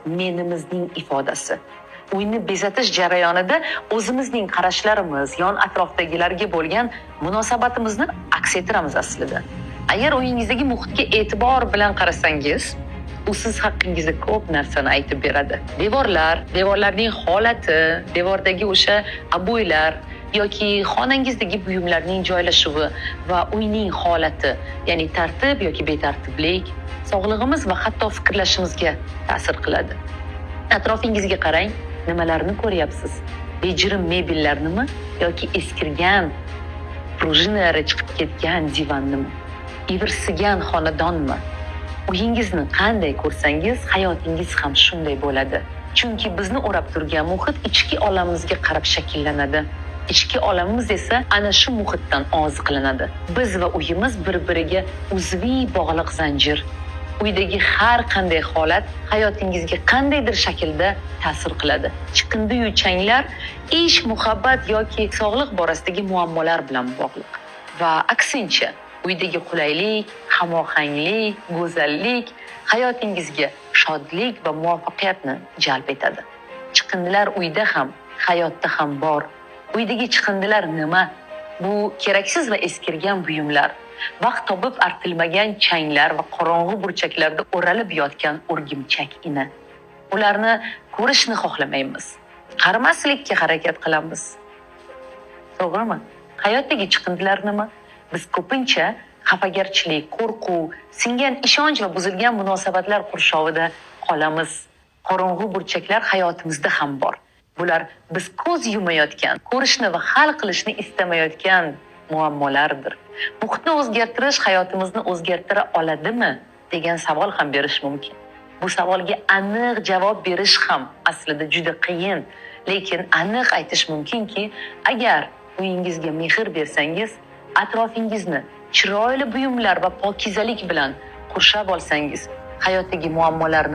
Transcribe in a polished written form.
Menimizning ifodasi. Uyni bezatish jarayonida o'zimizning qarashlarimiz, yon atrofdagilarga bo'lgan munosabatimizni aks ettiramiz aslida. Agar uyingizdagi muhitga e'tibor bilan qarasangiz, u siz haqingizda ko'p narsani aytib beradi. Devorlar, devorlarning holati, devordagi o'sha oboylar yoki xonangizdagi buyumlarning joylashuvi va uyning holati, ya'ni tartib yoki betartiblik sog'lig'imiz va hatto fikrlashimizga ta'sir qiladi. Atrofingizga qarang, nimalarni ko'ryapsiz? Bejirim mebellarnimi yoki eskirgan, prujinalari chiqib ketgan divannimi? Ivirsigan xonadonmi? Uyingizni qanday ko'rsangiz, hayotingiz ham shunday bo'ladi. Chunki bizni o'rab turgan muhit ichki olamimizga qarab shakllanadi. Ichki olamimiz esa ana shu muhitdan oziqlanadi. Biz va uyimiz bir-biriga uzviy bog'liq zanjir. Uydagi har qanday holat hayotingizga qandaydir shaklda ta'sir qiladi. Chiqindiyu changlar ish, muhabbat yoki sog'liq borasidagi muammolar bilan bog'liq. Va aksincha, uydagi qulaylik, hamohanglik, go'zallik hayotingizga shodlik va muvaffaqiyatni jalb etadi. Chiqindilar uyda ham, hayotda ham bor. Uydagi chiqindilar nima? Bu keraksiz va eskirgan buyumlar, vaqt topib artilmagan changlar va qorong'u burchaklarda o'ralib yotgan o'rgimchak ini. Ularni ko'rishni xohlamaymiz. Qaramaslikka harakat qilamiz. To'g'rimi? Hayotdagi chiqindilar nima? Biz ko'pincha xafagarchilik, qo'rquv, singan ishonch va buzilgan munosabatlar qurshovida qolamiz. Qorong'u burchaklar hayotimizda ham bor. Bular biz ko'z yumayotgan, ko'rishni va hal qilishni istamayotgan muammolardir. Muhitni o'zgartirish hayotimizni o'zgartira oladimi degan savol ham berish mumkin. Bu savolga aniq javob berish ham aslida juda qiyin, lekin aniq aytish mumkinki, agar uyingizga mehr bersangiz, atrofingizni chiroyli buyumlar va pokizalik bilan qurshab olsangiz, hayotdagi muammolarni